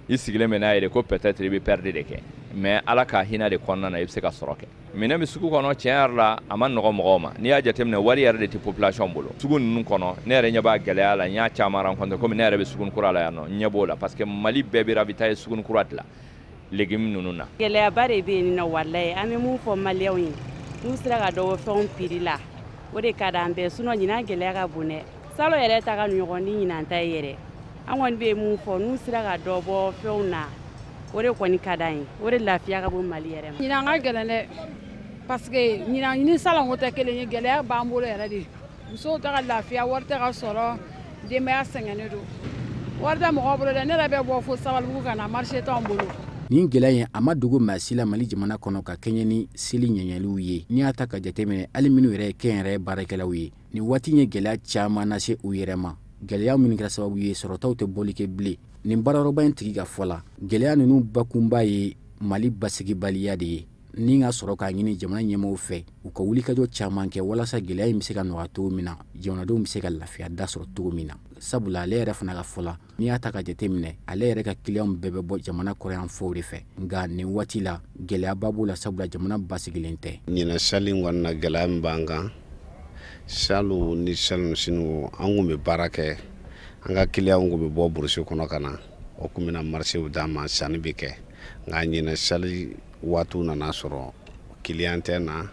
i sigilen bɛ n'a ye de ko peut-être i bɛ perte de kɛ, mais Ala ka hinɛ de kɔnɔna na i bɛ se ka sɔrɔ kɛ. Minɛn bɛ sugu kɔnɔ, tiɲɛ yɛrɛ la a ma nɔgɔ mɔgɔw ma. N'i y'a jateminɛ wari yɛrɛ de tɛ population bolo. Sugu ninnu kɔnɔ ne yɛrɛ ɲɛ b'a gɛlɛya la, n y'a caman rencontré komi ne yɛrɛ bɛ suguni kura la yan nɔ, n ɲɛ b'o la parce que Mali bɛɛ bɛ ravitailler suguni kura de la légumes ninnu na. Gɛlɛyaba de bɛ yen nɔ walayi, an bɛ mun fɔ maliyɛnw ye, n'u sera ka dɔ bɔ fɛnw prix la, o de ka d'an bɛɛ, sinon ɲinan gɛlɛya ka bon dɛ. Salon yɛrɛ ta ka ɲɔgɔn ni ɲinan ta ye yɛrɛ. An kɔni bɛ mun fɔ, n'u sera ka dɔ bɔ fɛnw na, o de kɔni ka d'an ye, o de lafiya ka bon Mali yɛrɛ ma. Ɲinan ka gɛlɛn dɛ, parce que ɲinan ni salon ko tɛ kelen ye, gɛlɛya b'an bolo yɛrɛ de. Musow tɛ ka lafiya, wari tɛ ka sɔrɔ, denbaya sɛgɛnnen don. Wari tɛ mɔgɔw bolo dɛ, ne yɛrɛ bɛ bɔ fo Sabalibugu ka na, marché t'anw bolo. Nin gɛlɛya in a ma dogo maa si la Mali jamana kɔnɔ ka kɛɲɛ ni seli ɲɛɲɛliw ye. N'i y'a ta ka jateminɛ, hali minnu yɛrɛ ye kɛnyɛrɛye baarakɛlaw ye, nin waati in ye gɛlɛya caman lase u yɛrɛ ma. Gɛlɛya minnu kɛra sababu ye sɔrɔtaw tɛ bɔli kɛ bilen. Nin baarayɔrɔba in tigi ka fɔ la, gɛlɛya ninnu bakunba ye Mali basigibaliya de ye. Ni ka sɔrɔ k'a ɲini jamana ɲɛmaaw fɛ u ka wulikajɔ caman kɛ walasa gɛlɛya in bɛ se ka nɔgɔya cogo min na, jamanadenw bɛ se ka lafiya da sɔrɔ cogo min na. Sabula ale yɛrɛ fana ka fɔ la, n'i y'a ta ka jateminɛ, ale yɛrɛ ka kiliyanw bɛɛ bɛ bɔ jamana kɔrɔyanfɔw de fɛ. Nka nin waati la gɛlɛyaba b'o la, sabula jamana basigilen tɛ. Ɲinan sali in kɔni na, gɛlɛya min b'an kan, salon ni salon sini an kun bɛ baara kɛ, an ka kiliyanw kun bɛ bɔ burusi kɔnɔ ka na, o kun bɛna marsew d'an ma, sanni bɛ kɛ. Nka ɲinan sali waatiw nana sɔrɔ kiliyan tɛ na,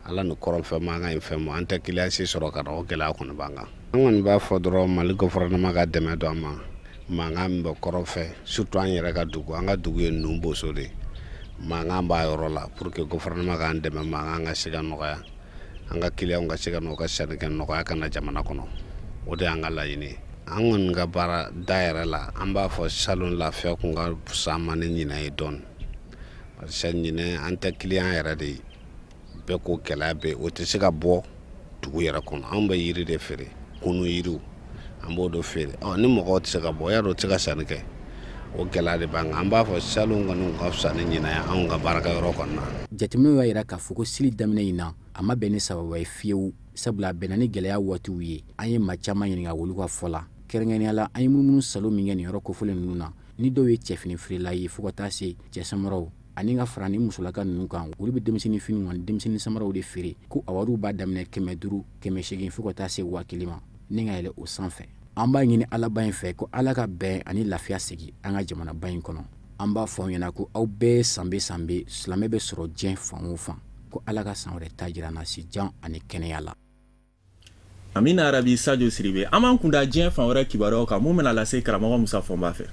Ala ni kɔrɔnfɛn ma, an ka nin fɛn ma, an tɛ kiliyan si sɔrɔ ka na, o gɛlɛya kɔni b'an kan. An kɔni b'a fɔ dɔrɔn Mali gouvernement ka dɛmɛ don an ma, mankan min bɛ kɔrɔn fɛ, surtout an yɛrɛ ka dugu, an ka dugu ye Nunboso de ye, mankan b'a yɔrɔ la, pour que gouvernement k'an dɛmɛ, mankan ka se ka nɔgɔya, an ka kiliyanw ka se ka na u ka sanni kɛ nɔgɔya ka na jamana kɔnɔ, o de y'an ka laɲini ye. An kɔni ka baara da yɛrɛ la, an b'a fɔ salon lafiya kun ka fisa an ma ni ɲinan ye dɔɔnin, parce que ɲinan an tɛ kiliyan yɛrɛ de ye, bɛɛ ko gɛlɛya bɛ yen, o tɛ se ka bɔ dugu yɛrɛ kɔnɔ. Anw bɛ yiri de feere, kunu yiriw, an b'o de feere. Ɔ ni mɔgɔw tɛ se ka bɔ, y'a dɔn o tɛ se ka sanni kɛ, o gɛlɛya de b'an kan. An b'a fɔ salon kɔni ka fisa ni ɲinan ye anw ka baarakɛyɔrɔ kɔni na. Jateminɛw y'a jira k'a fɔ ko seli daminɛ in na, a ma bɛn ni sababa ye fiyewu, sabula a bɛnna ni gɛlɛya waatiw ye. An ye maa caman ɲininka olu ka fɔ la, kɛrɛnkɛrɛnnenya la an ye munumunu salo min kɛ nin yɔrɔ kofɔlen ninnu na, ni dɔw ye cɛfini feerela ye fo ka taa se cɛ samaraw ani ka fara ni musolaka ninnu kan, olu bɛ denmisɛnnin finiw ani denmisɛnnin samaraw de feere, ko a wariw b'a daminɛ 500, 800 fo ka taa se 1000 ma, ni ka yɛlɛ o sanfɛ. An b'a ɲini Alaba in fɛ ko Ala ka bɛn ani lafiya segin an ka jamanaba in kɔnɔ. An b'a fɔ aw ɲɛna ko aw bɛɛ sanbe sanbe silamɛ bɛ sɔrɔ diɲɛ fan o fan, ko Ala ka san wɛrɛ ta jira an na si jan ani kɛnɛya la. Amina Arabi Sadio Siribe, an b'an kunda diɲɛ fan wɛrɛ kibaruyaw kan mun bɛna lase karamɔgɔ Musa Fɔnba fɛ.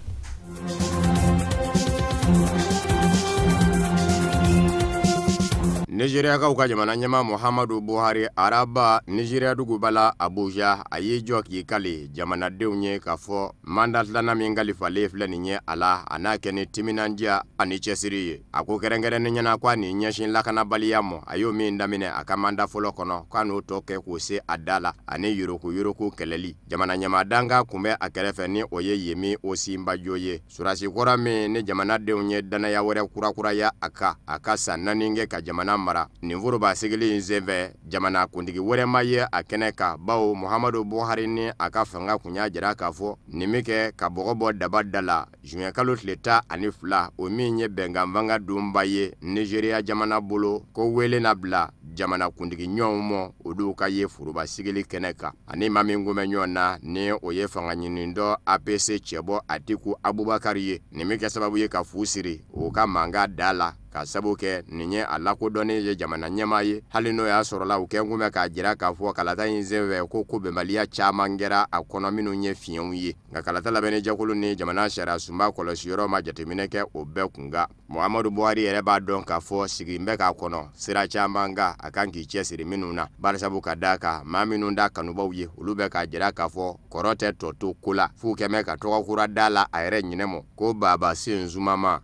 Nizeriyakaw ka jamana ɲɛmaa Muhammadu Buhari araba Nizeriya duguba la Abuja, a y'i jɔ k'i kali jamanadenw ye k'a fɔ mandat filanan min kalifalen filɛ nin ye a la, a n'a kɛ ni timinandiya ani cɛsiri ye. A ko kɛrɛnkɛrɛnnen ɲɛna k'a nin ɲɛsin lakanabaliya ma, a y'o min daminɛ a ka mandat fɔlɔ kɔnɔ, k'a n'o tɔ kɛ k'o se a da la, ani yuruguyurugu kɛlɛli. Jamana ɲɛmaa dankan kun bɛ a kɛrɛfɛ ni o ye Yemi Osinbajo ye, sɔrɔdasi kɔrɔ min ni jamanadenw ye danaya wɛrɛ kurakuraya a kan, a ka san 4 kɛ ka jamana mara. Nin foroba sigili in senfɛ, jamana kuntigi wɛrɛ ma ye a kɛnɛ kan, bawo Muhammadu Buhari ni a ka fanga kun y'a jira k'a fɔ nin bɛ kɛ ka bɔgɔ bɔ daba da la juin kalo tile 12, o min ye bɛnkan fanga donba ye Nizeriya jamana bolo, ko wele na bila jamana kuntigi ɲɔgɔnw ma olu ka ye foroba sigili kɛnɛ kan. Ani maa min kun bɛ ɲɔgɔn na ni o ye fanga ɲinitɔ APC cɛbɔ Atiku Abubakar ye, nin bɛ kɛ sababu ye ka fu siri o ka mankan da la, ka sabu kɛ nin ye a lakodɔnnen ye jamana ɲɛmaa ye, hali n'o y'a sɔrɔla u kɛn kun bɛ k'a jira k'a fɔ kalata in senfɛ ko bɛnbaliya caman kɛra a kɔnɔ minnu ye fiɲɛw ye. Nka kalata labɛnni jɛkulu ni jamana sariya sunba kɔlɔsiyɔrɔ ma jateminɛ kɛ o bɛɛ kun kan. Muhammadu Buhari yɛrɛ b'a dɔn k'a fɔ sigi bɛ k'a kɔnɔ sira caman kan a kan k'i cɛsiri minnu na, barisabu ka d'a kan maa minnu da kanubaw ye, olu bɛ k'a jira k'a fɔ kɔrɔ tɛ tɔ to ko la, f'u kɛmɛ ka tɔgɔ kura da la a yɛrɛ ɲinɛ mɔ ko Baba Senzumama.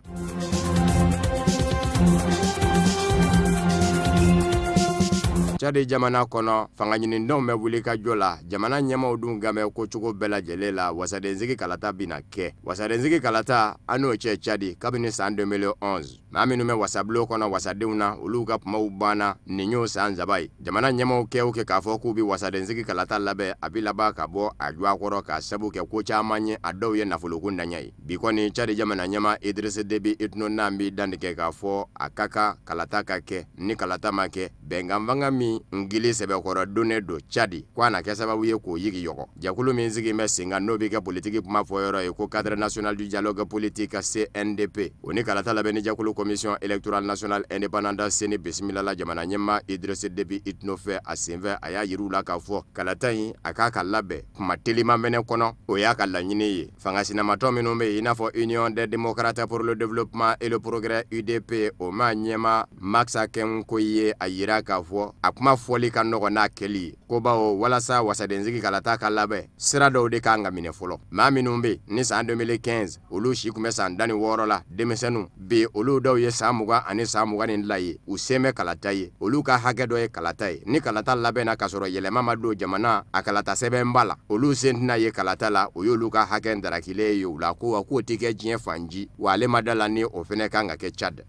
Tchad jamana kɔnɔ, fanga ɲinidenw bɛ wuli ka jɔ la, jamana ɲɛmaaw dun kan bɛ ko cogo bɛɛ lajɛlen la, wasadensigi kalata bɛna kɛ. Wasadensigi kalata an n'o cɛ Tchad kabini san 2011. Maa minnu bɛ wasabulon kɔnɔ wasadenw na, olu ka kumaw banna nin y'o san 3 ye. Jamana ɲɛmaaw kɛ o kɛ k'a fɔ k'u bɛ wasadensigi kalata labɛn, a bɛ laban ka bɔ a jɔ kɔrɔ k'a sabu kɛ ko caman ye, a dɔw ye nafoloko ntanya ye. Bi kɔni Tchad jamana ɲɛmaa Idriss Déby Itno n'an b'i dantigɛ k'a fɔ a ka kan kalata ka kɛ, ni kalata ma kɛ bɛnkan fanga min ngili sɛbɛkɔrɔ donnen don Tchad, ko a na kɛ sababu ye k'o yigiyɔgɔ. Jɛkulu min sigi bɛ sen kan n'o bɛ kɛ politiki kuma fɔyɔrɔ ye ko cadre national du dialogue politique CNDP, o ni kalata labɛnni jɛkulu commission électorale nationale indépendante CENI bisimila la jamana ɲɛmaa Idriss Déby Itno fɛ. A senfɛ a y'a yir'u la k'a fɔ kalata in a k'a ka labɛn kuma telima mɛnɛ kɔnɔ, o y'a ka laɲini ye. Fanga sinamatɔ minnu bɛ yen i n'a fɔ Union des démocrates pour le développement et le progrès UDP, o maa ɲɛmaa Max Akenko ye a yira k'a fɔ a kuma fɔli ka nɔgɔn n'a kɛli ye, ko bawo walasa wasadensigi kalata ka labɛn, sira dɔw de kan ka minɛ fɔlɔ. Maa minnu bɛ ni san 2015 olu si tun bɛ san 16 la, denmisɛnninw bi olu dɔw ye san 20 ani san 22 ye, u sen bɛ kalata ye, olu ka hakɛ dɔ ye kalata ye. Ni kalata labɛnna k'a sɔrɔ yɛlɛma ma don jamana a kalata sɛbɛnba la, olu sen tɛna ye kalata la, o y'olu ka hakɛ darakilen ye u la, ko wa k'o tɛ kɛ diɲɛ fan ji, wa ale ma da la ni o fɛnɛ kan ka kɛ Tchad.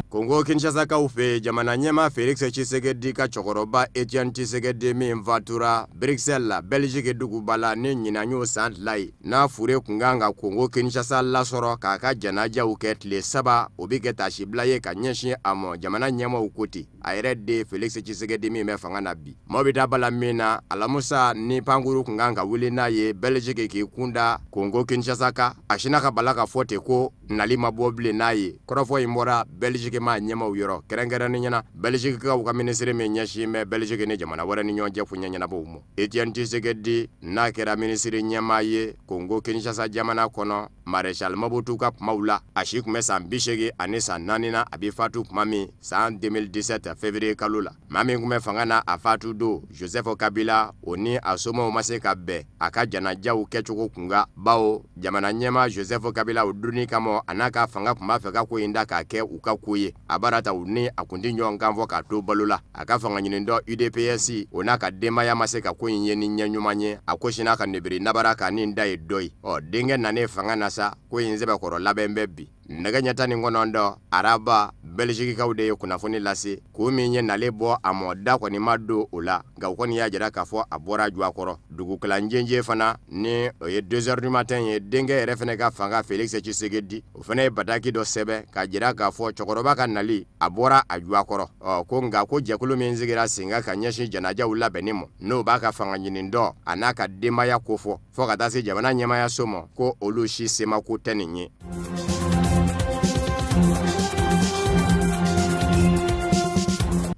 Kongo Kinshasakaw fɛ, jamana ɲɛmaa Félix Tshisekedi ka cɛkɔrɔba Etienne Tshisekedi min fatura Bruxelles la, Belgique duguba la, ni ɲinan y'o san 2 ye, n'a fure kun kan ka Kongo Kinshasa lasɔrɔ k'a ka janajaw kɛ tile 3, o bɛ kɛ taasibila ye ka ɲɛsin a ma jamana ɲɛmaaw ko ten. A yɛrɛ den Félix Tshisekedi min bɛ fanga na bi, maaw bɛ taa bala min na alamusa ni pankuru kun kan ka wuli n'a ye Belgique k'i kunda Kongo Kinshasa kan, a sinna ka bala ka fɔ ten ko nali ma bɔ bilen n'a ye. Kɔrɔfɔ in bɔra Belgique maa ɲɛmaaw yɔrɔ, kɛrɛnkɛrɛnnen ɲɛna Belgique kaw ka minisiri min ɲɛsin bɛ Belgique ni jamana wɛrɛ ni ɲɔgɔn cɛ koɲɛ ɲɛnabɔw ma, Etienne Tshisekedi n'a kɛra minisiri ɲɛmaa ye Kongo Kinshasa jamana kɔnɔ Maréchal Mobutu ka kumaw la, a si tun bɛ san 84 san 4 na, a bɛ fatu tuma min san 2017 février kalo la. Maa min tun bɛ fanga na a fatu don, Joseph Kabila, o ni a somɔgɔw ma se ka bɛn a ka janajaw kɛcogo kun kan, bawo jamana ɲɛmaa Joseph Kabila o donni kama a n'a ka fanga tun b'a fɛ ka ko in da k'a kɛ u ka ko ye, a baara ta u ni a kun tɛ ɲɔgɔn kan fɔ k'a to balo la. A ka fanga ɲinitɔ UDPS o n'a ka denbaya ma se ka ko in ye ni ɲɛ ɲuman ye, a ko sinna ka nebiri nabara ka nin da ye dɔ ye. Ɔ denkɛ nanen fanga na sa, ko in sɛbɛkɔrɔ labɛn bɛ bi. Nɛgɛ ɲɛ 19 araba, Belgiquekaw de ye kunnafoni lase ko min ye nale bɔ a mɔ, da kɔni ma don o la, nka u kɔni y'a jira k'a fɔ a bɔra jɔ a kɔrɔ. Dugukilanjenje fana ni o ye 2 heures du matin ye, denkɛ yɛrɛ fana ka fanga Félix Tshisekedi o fana ye bataki dɔ sɛbɛn k'a jira k'a fɔ cɛkɔrɔba ka nali a bɔra a jɔ a kɔrɔ. Ɔ ko nka ko jɛkulu min sigira sen kan ka ɲɛsin janajaw labɛnni ma, n'o b'a ka fanga ɲinitɔ a n'a ka denbaya kofɔ fo ka taa se jamana ɲɛmaayaso ma, ko olu si semako tɛ nin ye.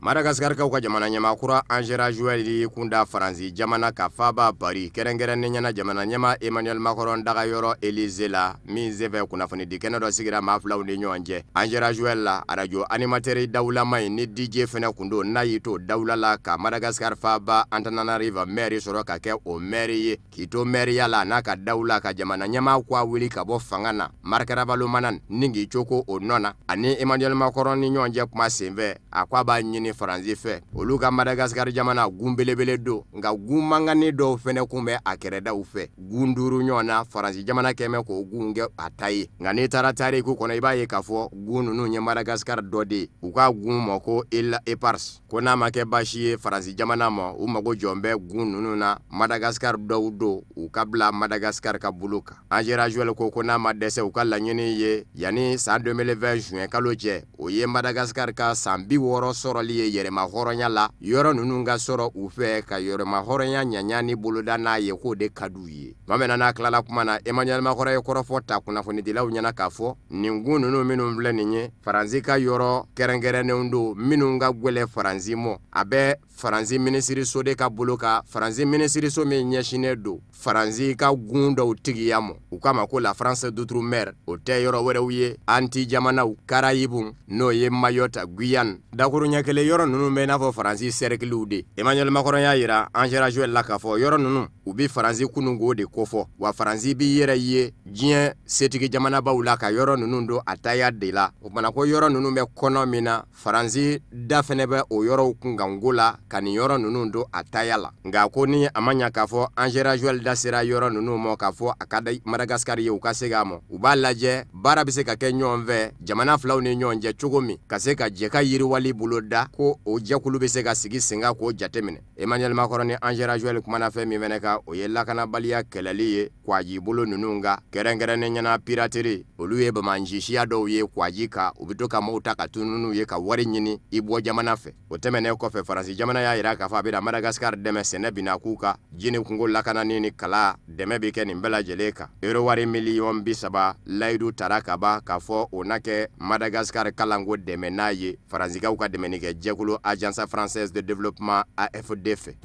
Madagascarkaw ka jamana ɲɛmaa kura Andry Rajoelina kunda Faransi jamana ka faaba Paris, kɛrɛnkɛrɛnnen ɲɛna jamana ɲɛmaa Emmanuel Macron dagayɔrɔ Élysée la, min senfɛ kunnafonidi kɛnɛ dɔ sigira maa filaw ni ɲɔgɔn cɛ. Andry Rajoelina, arajo animateur dawulama in ni DJ fɛnɛ kun don, n'a y'i to dawula la ka Madagascar faaba Antananarivo maire sɔrɔ ka kɛ o maire ye, k'i to maire la n'a ka dawula ka jamana ɲɛmaa k'a wuli ka bɔ fanga na Marc Ravalomanana ni k'i coko o nɔ na. Ani Emmanuel Macron ni ɲɔgɔn cɛ kuma senfɛ, a ko a b'a ɲini Faransi fɛ olu ka Madagascar jamana gun belebele don, nka gun mankanni dɔw fɛnɛ kun bɛ a kɛrɛdaw fɛ, gun 5 ɲɔgɔn na Faransi jamana kɛmɛ k'o gun kɛ a ta ye. Nka n'i taara tariku kɔnɔ, i b'a ye k'a fɔ gun ninnu ye Madagascar dɔ de ye, u k'a gun ma ko Îles Éparses. Ko n'a ma kɛ baasi ye Faransi jamana ma, u mago jɔn bɛ gun ninnu na, Madagascar dɔw don, u ka bila Madagascar ka bolo kan. Andry Rajoelina ko n'a ma dɛsɛ, u ka laɲini ye yanni san 2020 juin kalo cɛ, o ye Madagascar ka san 60 sɔrɔli ye yɛrɛma hɔrɔnya la, yɔrɔ ninnu ka sɔrɔ u fɛ ka yɛrɛma hɔrɔnya ɲaɲa ni boloda n'a ye, k'o de ka d'u ye. Tuma min na n'a tilala kuma na, Emmanuel Macron ye kɔrɔfɔ ta kunnafonidilaw ɲɛna k'a fɔ nin gun ninnu minnu filɛ nin ye, Faransi ka yɔrɔ kɛrɛnkɛrɛnnenw don minnu ka gwɛlɛ Faransi mɔ. A bɛ Faransi minisiriso de ka bolo kan, Faransi minisiriso min ɲɛsinnen don Faransi ka gun dɔw tigiya mɔ, u k'a ma ko la France d'outre-mer. O tɛ yɔrɔ wɛrɛw ye, anti jamanaw, Caraïbes, n'o ye Mayotte, Guyane, dakuruɲɛ kelen yɔrɔ ninnu bɛ i n'a fɔ Faransi cerclew de. Emmanuel Macron y'a yira Andry Rajoelina la k'a fɔ yɔrɔ ninnu u bɛ Faransi kununko de kofɔ, wa Faransi b'i yɛrɛ ye diɲɛ setigi jamanabaw la ka yɔrɔ ninnu don a taya de la. O kumana ko yɔrɔ ninnu bɛ kɔnɔ min na, Faransi da fɛnɛ bɛ o yɔrɔw kunkanko la ka nin yɔrɔ ninnu don a taya la. Nka ko ni a ma ɲa k'a fɔ Andry Rajoelina da sera yɔrɔ ninnu ma k'a fɔ a ka di Madagascar ye u ka se k'a mɔ, u b'a lajɛ baara bɛ se ka kɛ ɲɔgɔn fɛ jamana filaw ni ɲɔgɔn cɛ cogo min, ka se ka jɛ ka yiriwali bolo da, ko o jɛkulu bɛ se ka sigi sen kan k'o jateminɛ. Emmanuel Macron ni Andry Rajoelina kumana fɛn min fɛnɛ kan, o ye lakanabaliya kɛlɛli ye kwaji bolo ninnu kan, kɛrɛnkɛrɛnnen ɲɛna piraterie, olu ye bamanjisiya dɔw ye kwaji kan, u bɛ to ka maaw ta ka tunun n'u ye ka wari ɲini i bɔ jamana fɛ. O tɛmɛnen kɔfɛ, Faransi jamana y'a yira k'a fɔ a bɛna Madagascar dɛmɛ sɛnɛ binna k'u kan, ji ni kungo lakanani ni kala dɛmɛ bɛ kɛ nin bɛɛ lajɛlen kan. Euro wari miliyɔn 30 layidu tara ka ban k'a fɔ o na kɛ Madagascar kalanko dɛmɛ n'a ye Faransikaw ka dɛmɛnikɛ jɛkulu Agence française de développement AFD fɛ.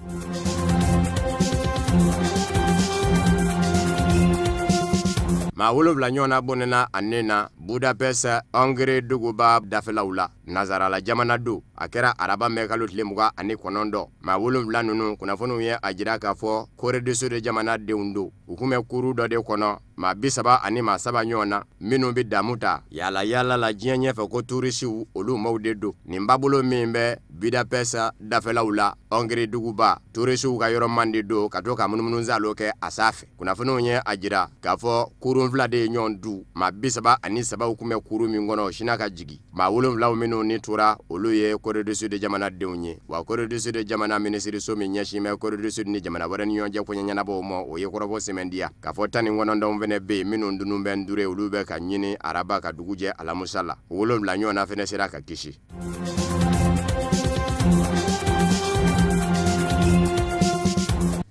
Maa 7 ɲɔgɔnna bɔnɛna a nin na Budapest, Hongrie duguba dafɛlaw la, Nazarala jamana don. A kɛra araba mɛ kalo tile 29. Maa 7 ninnu, kunnafoniw ye a jira k'a fɔ Corée du Sud jamana denw don. U kun bɛ kuru dɔ de kɔnɔ, maa 30 ani maa 3 ɲɔgɔn na minnu bɛ damu ta yaala yaala la diɲɛ ɲɛfɛ ko turisiw, olu maaw de don. Nin babolo min bɛ Budapest dafɛlaw la, Hongrie duguba, turisiw ka yɔrɔ man de don ka to ka munumunu kɛ a sanfɛ. Kunnafoniw ye a jira k'a fɔ kurun 2 de ye ɲɔgɔn du, maa 33 kun bɛ kurun min kɔnɔ, o sinna ka jigin. Maa 7 minnu ni tora, olu ye Corée du Sud jamana denw ye. Wa Corée du Sud jamana minisiriso min ɲɛsin bɛ Corée du Sud ni jamana wɛrɛ ni ɲɔgɔn cɛ koɲɛ ɲɛnabɔw ma, o ye kɔrɔfɔ sɛmɛndiya k'a fɔ 19 fɛnɛ bɛ yen minnu dunun bɛ ndure, olu bɛ ka ɲini araba ka dugu jɛ alamusa la. 7 ɲɔgɔnna fɛnɛ sera ka kisi.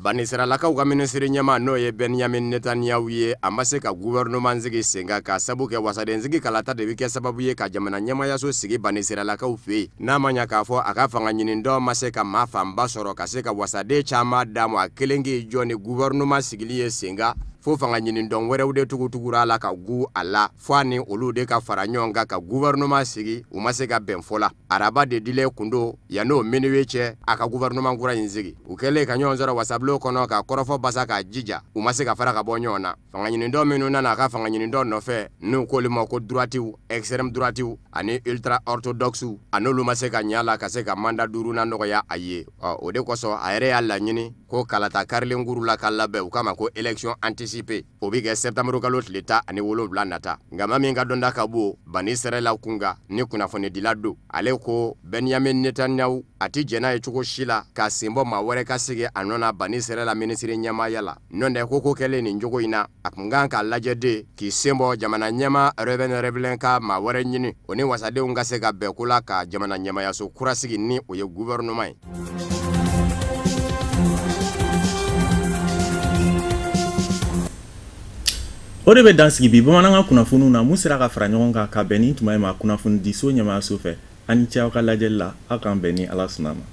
Banisiralakaw ka minisiri ɲɛmaa n'o ye Benyamin Netanyahu ye, a ma se ka gouvernement sigi sen kan ka sabu kɛ wasadensigi kalata de bɛ kɛ sababu ye ka jamana ɲɛmayaso sigi Banisiralakaw fɛ yen. N'a ma ɲa k'a fɔ a ka fanga ɲinindɔ ma se ka maa fanba sɔrɔ ka se ka wasaden caman d'a ma, a kelen k'i jɔ ni gouvernement sigili ye sen kan, fo fanga ɲinindɔn wɛrɛw de tugutugura a la ka gu a la, fo a ni olu de ka fara ɲɔgɔn kan ka gouvernement sigi. U ma se ka bɛn fɔ la. Araba de dilen kun don yann'o minuit cɛ a ka gouvernement kura in sigi. U kɛlen ka ɲɔgɔn sɔrɔ wasabulon kɔnɔ ka kɔrɔfɔ basa k'a jija, u ma se ka fara ka bɔ ɲɔgɔn na. Fanga ɲinindɔn minnu nana a ka fanga ɲinindɔn nɔfɛ, n'u k'olu ma ko droitiw, extrême droitiw ani ultra orthodoxew, a n'olu ma se ka ɲɛ a la ka se ka mandat 5nan nɔgɔya a ye. Ɔ o de kosɔn a yɛrɛ y'a laɲini ko kalata karilenkuru la ka labɛn, u k'a ma ko élection anticipée, o bɛ kɛ septembre kalo tile 17 nata. Nka maa min ka dɔnta ka bon Banisirala kunkan ni kunnafonidila don, ale ko Benyamin Netanyahu a ti jɛn n'a ye cogo si la ka sen bɔ maa wɛrɛ ka sigi a nɔ na Banisirala minisiri ɲɛmaaya la. N'o tɛ ko kɛlen nin cogo in na, a kun kan k'a lajɛ de k'i sen bɔ jamana ɲɛmaa Reuven Rivlin ka maa wɛrɛ ɲini, o ni wasadenw ka se ka bɛn ko la ka jamana ɲɛmayaso kura sigi ni o ye gouvernement ye. O de bɛ dan sigi bi bamanankan kunnafoniw na mun sera ka fara ɲɔgɔn kan ka bɛn ni tuma in ma kunnafonidiso ɲɛmaayaso fɛ. Aw ni ce aw ka lajɛli la. Aw k'an bɛn ni Ala sɔnna ma.